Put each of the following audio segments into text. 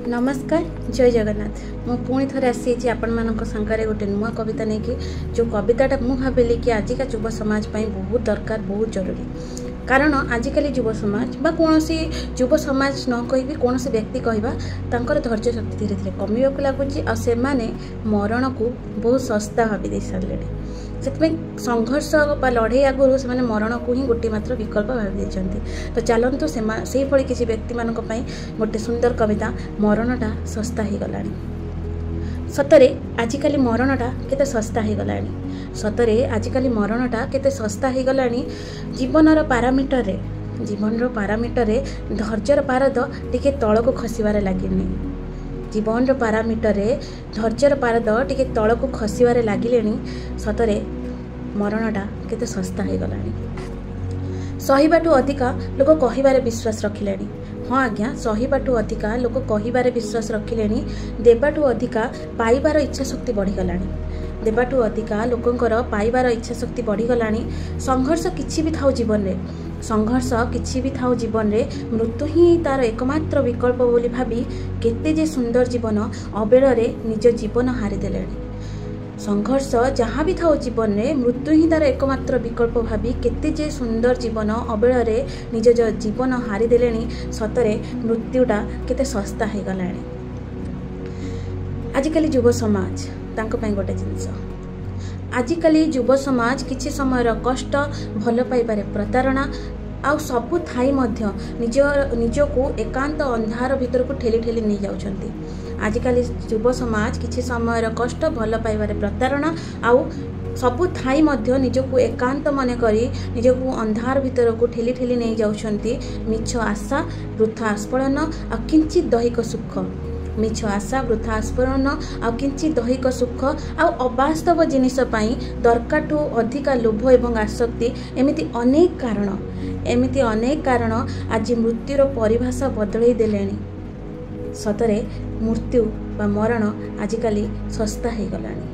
ନମସ୍କାର, ଜୟ ଜଗନ୍ନାଥ। ମୁଁ ପୁଣି ଥରେ ଆସିଯାଇଛି ଆପଣମାନଙ୍କ ସାଙ୍ଗରେ ଗୋଟେ ନୂଆ କବିତା ନେଇକି, ଯେଉଁ କବିତାଟା ମୁଁ ଭାବିଲି କି ଆଜିକା ଯୁବ ସମାଜ ପାଇଁ ବହୁତ ଦରକାର, ବହୁତ ଜରୁରୀ। କାରଣ ଆଜିକାଲି ଯୁବ ସମାଜ ବା କୌଣସି ଯୁବ ସମାଜ ନ କହିବି, କୌଣସି ବ୍ୟକ୍ତି କହିବା, ତାଙ୍କର ଧୈର୍ଯ୍ୟ ଶକ୍ତି ଧୀରେ ଧୀରେ କମିବାକୁ ଲାଗୁଛି ଆଉ ସେମାନେ ମରଣକୁ ବହୁତ ଶସ୍ତା ଭାବି ଦେଇ ସାରିଲେଣି। ସେଥିପାଇଁ ସଂଘର୍ଷ ବା ଲଢ଼େଇ ଆଗରୁ ସେମାନେ ମରଣକୁ ହିଁ ଗୋଟିଏ ମାତ୍ର ବିକଳ୍ପ ଭାବି ଦେଇଛନ୍ତି। ତ ଚାଲନ୍ତୁ, ସେଇଭଳି କିଛି ବ୍ୟକ୍ତିମାନଙ୍କ ପାଇଁ ଗୋଟେ ସୁନ୍ଦର କବିତା, ମରଣଟା ଶସ୍ତା ହେଇଗଲାଣି। ସତରେ ଆଜିକାଲି ମରଣଟା କେତେ ଶସ୍ତା ହେଇଗଲାଣି। ସତରେ ଆଜିକାଲି ମରଣଟା କେତେ ଶସ୍ତା ହେଇଗଲାଣି। ଜୀବନର ପାରାମିଟରରେ ଧୈର୍ଯ୍ୟର ପାରଦ ଟିକେ ତଳକୁ ଖସିବାରେ ଲାଗିନି। ଜୀବନର ପାରାମିଟରରେ ଧୈର୍ଯ୍ୟର ପାରଦ ଟିକେ ତଳକୁ ଖସିବାରେ ଲାଗିଲେଣି। ସତରେ ମରଣଟା କେତେ ଶସ୍ତା ହେଇଗଲାଣି। ସହିବାଠୁ ଅଧିକା ଲୋକ କହିବାରେ ବିଶ୍ୱାସ ରଖିଲେଣି। ହଁ ଆଜ୍ଞା, ସହିବାଠୁ ଅଧିକା ଲୋକ କହିବାରେ ବିଶ୍ୱାସ ରଖିଲେଣି। ଦେବାଠୁ ଅଧିକା ପାଇବାର ଇଚ୍ଛା ଶକ୍ତି ବଢ଼ିଗଲାଣି। ଦେବାଠୁ ଅଧିକା ଲୋକଙ୍କର ପାଇବାର ଇଚ୍ଛା ଶକ୍ତି ବଢ଼ିଗଲାଣି। ସଂଘର୍ଷ କିଛି ବି ଥାଉ ଜୀବନରେ, ସଂଘର୍ଷ କିଛି ବି ଥାଉ ଜୀବନରେ, ମୃତ୍ୟୁ ହିଁ ତାର ଏକମାତ୍ର ବିକଳ୍ପ ବୋଲି ଭାବି କେତେ ଯେ ସୁନ୍ଦର ଜୀବନ ଅବେଳରେ ନିଜ ଜୀବନ ହାରିଦେଲେଣି। ସଂଘର୍ଷ ଯାହା ବି ଥାଉ ଜୀବନରେ, ମୃତ୍ୟୁ ହିଁ ତାର ଏକମାତ୍ର ବିକଳ୍ପ ଭାବି କେତେ ଯେ ସୁନ୍ଦର ଜୀବନ ଅବେଳରେ ନିଜ ଜୀବନ ହାରିଦେଲେଣି। ସତରେ ମୃତ୍ୟୁଟା କେତେ ଶସ୍ତା ହେଇଗଲାଣି। ଆଜିକାଲି ଯୁବ ସମାଜ, ତାଙ୍କ ପାଇଁ ଗୋଟେ ଜିନିଷ। ଆଜିକାଲି ଯୁବ ସମାଜ କିଛି ସମୟର କଷ୍ଟ, ଭଲ ପାଇବାରେ ପ୍ରତାରଣା ଆଉ ସବୁ ଥାଇ ମଧ୍ୟ ନିଜକୁ ଏକାନ୍ତ ଅନ୍ଧାର ଭିତରକୁ ଠେଲି ଠେଲି ନେଇଯାଉଛନ୍ତି। ଆଜିକାଲି ଯୁବ ସମାଜ କିଛି ସମୟର କଷ୍ଟ, ଭଲ ପାଇବାରେ ପ୍ରତାରଣା ଆଉ ସବୁ ଥାଇ ମଧ୍ୟ ନିଜକୁ ଏକାନ୍ତ ମନେ କରି ନିଜକୁ ଅନ୍ଧାର ଭିତରକୁ ଠେଲି ଠେଲି ନେଇଯାଉଛନ୍ତି। ମିଛ ଆଶା, ବୃଥା ଆସ୍ଫାଳନ ଆଉ କିଞ୍ଚିତ ଦୈହିକ ସୁଖ, ମିଛ ଆଶା, ବୃଥା ଆସ୍ଫାଳନ ଆଉ କିଞ୍ଚିତ ଦୈହିକ ସୁଖ ଆଉ ଅବାସ୍ତବ ଜିନିଷ ପାଇଁ ଦରକାରଠୁ ଅଧିକା ଲୋଭ ଏବଂ ଆସକ୍ତି, ଏମିତି ଅନେକ କାରଣ, ଏମିତି ଅନେକ କାରଣ ଆଜି ମୃତ୍ୟୁର ପରିଭାଷା ବଦଳେଇ ଦେଲେଣି। ସତରେ ମୃତ୍ୟୁ ବା ମରଣ ଆଜିକାଲି ଶସ୍ତା ହେଇଗଲାଣି।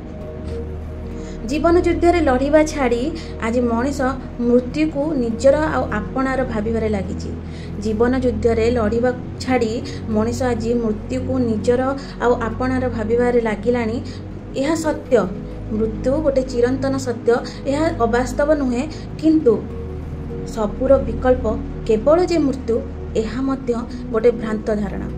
ଜୀବନ ଯୁଦ୍ଧରେ ଲଢ଼ିବା ଛାଡ଼ି ଆଜି ମଣିଷ ମୃତ୍ୟୁକୁ ନିଜର ଆଉ ଆପଣାର ଭାବିବାରେ ଲାଗିଛି। ଜୀବନ ଯୁଦ୍ଧରେ ଲଢ଼ିବା ଛାଡ଼ି ମଣିଷ ଆଜି ମୃତ୍ୟୁକୁ ନିଜର ଆଉ ଆପଣାର ଭାବିବାରେ ଲାଗିଲାଣି। ଏହା ସତ୍ୟ, ମୃତ୍ୟୁ ଗୋଟେ ଚିରନ୍ତନ ସତ୍ୟ, ଏହା ଅବାସ୍ତବ ନୁହେଁ। କିନ୍ତୁ ସବୁର ବିକଳ୍ପ କେବଳ ଯେ ମୃତ୍ୟୁ, ଏହା ମଧ୍ୟ ଗୋଟେ ଭ୍ରାନ୍ତ ଧାରଣା।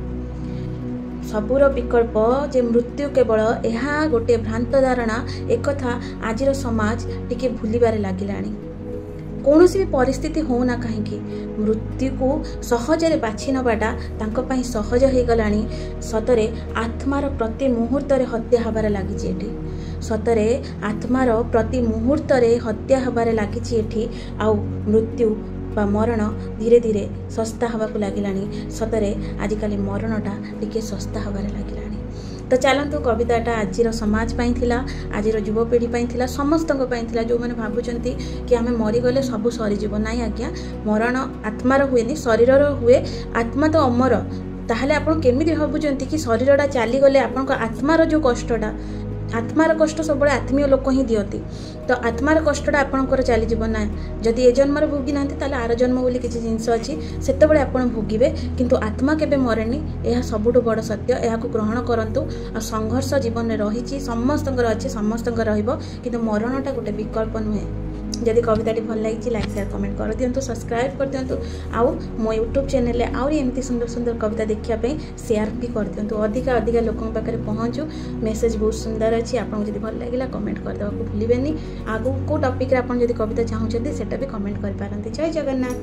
ସବୁର ବିକଳ୍ପ ଯେ ମୃତ୍ୟୁ କେବଳ, ଏହା ଗୋଟିଏ ଭ୍ରାନ୍ତ ଧାରଣା। ଏକଥା ଆଜିର ସମାଜ ଟିକେ ଭୁଲିବାରେ ଲାଗିଲାଣି। କୌଣସି ବି ପରିସ୍ଥିତି ହେଉନା କାହିଁକି, ମୃତ୍ୟୁକୁ ସହଜରେ ବାଛି ନେବାଟା ତାଙ୍କ ପାଇଁ ସହଜ ହେଇଗଲାଣି। ସତରେ ଆତ୍ମାର ପ୍ରତି ମୁହୂର୍ତ୍ତରେ ହତ୍ୟା ହେବାରେ ଲାଗିଛି ଏଠି। ସତରେ ଆତ୍ମାର ପ୍ରତି ମୁହୂର୍ତ୍ତରେ ହତ୍ୟା ହେବାରେ ଲାଗିଛି ଏଠି ଆଉ ମୃତ୍ୟୁ ବା ମରଣ ଧୀରେ ଧୀରେ ଶସ୍ତା ହେବାକୁ ଲାଗିଲାଣି। ସତରେ ଆଜିକାଲି ମରଣଟା ଟିକେ ଶସ୍ତା ହେବାରେ ଲାଗିଲାଣି। ତ ଚାଲନ୍ତୁ, କବିତାଟା ଆଜିର ସମାଜ ପାଇଁ ଥିଲା, ଆଜିର ଯୁବପିଢ଼ି ପାଇଁ ଥିଲା, ସମସ୍ତଙ୍କ ପାଇଁ ଥିଲା, ଯେଉଁମାନେ ଭାବୁଛନ୍ତି କି ଆମେ ମରିଗଲେ ସବୁ ସରିଯିବ। ନାଇଁ ଆଜ୍ଞା, ମରଣ ଆତ୍ମାର ହୁଏନି, ଶରୀରର ହୁଏ। ଆତ୍ମା ତ ଅମର। ତାହେଲେ ଆପଣ କେମିତି ଭାବୁଛନ୍ତି କି ଶରୀରଟା ଚାଲିଗଲେ ଆପଣଙ୍କ ଆତ୍ମାର ଯେଉଁ କଷ୍ଟଟା, ଆତ୍ମାର କଷ୍ଟ ସବୁବେଳେ ଆତ୍ମୀୟ ଲୋକ ହିଁ ଦିଅନ୍ତି, ତ ଆତ୍ମାର କଷ୍ଟଟା ଆପଣଙ୍କର ଚାଲିଯିବ ନା? ଯଦି ଏ ଜନ୍ମରେ ଭୋଗି ନାହାନ୍ତି, ତାହେଲେ ଆର ଜନ୍ମ ବୋଲି କିଛି ଜିନିଷ ଅଛି, ସେତେବେଳେ ଆପଣ ଭୋଗିବେ। କିନ୍ତୁ ଆତ୍ମା କେବେ ମରେନି, ଏହା ସବୁଠୁ ବଡ଼ ସତ୍ୟ। ଏହାକୁ ଗ୍ରହଣ କରନ୍ତୁ। ଆଉ ସଂଘର୍ଷ ଜୀବନରେ ରହିଛି, ସମସ୍ତଙ୍କର ଅଛି, ସମସ୍ତଙ୍କର ରହିବ, କିନ୍ତୁ ମରଣଟା ଗୋଟେ ବିକଳ୍ପ ନୁହେଁ। ଯଦି କବିତାଟି ଭଲ ଲାଗିଛି, ଲାଇକ୍, ସେୟାର, କମେଣ୍ଟ କରିଦିଅନ୍ତୁ, ସବସ୍କ୍ରାଇବ୍ କରିଦିଅନ୍ତୁ ଆଉ ମୋ ୟୁଟ୍ୟୁବ୍ ଚ୍ୟାନେଲରେ ଆହୁରି ଏମିତି ସୁନ୍ଦର ସୁନ୍ଦର କବିତା ଦେଖିବା ପାଇଁ ସେୟାର ବି କରିଦିଅନ୍ତୁ। ଅଧିକା ଅଧିକା ଲୋକଙ୍କ ପାଖରେ ପହଞ୍ଚୁ। ମେସେଜ୍ ବହୁତ ସୁନ୍ଦର ଅଛି। ଆପଣଙ୍କୁ ଯଦି ଭଲ ଲାଗିଲା, କମେଣ୍ଟ କରିଦେବାକୁ ଭୁଲିବେନି। ଆଗକୁ କେଉଁ ଟପିକ୍ରେ ଆପଣ ଯଦି କବିତା ଚାହୁଁଛନ୍ତି, ସେଇଟା ବି କମେଣ୍ଟ କରିପାରନ୍ତି। ଜୟ ଜଗନ୍ନାଥ।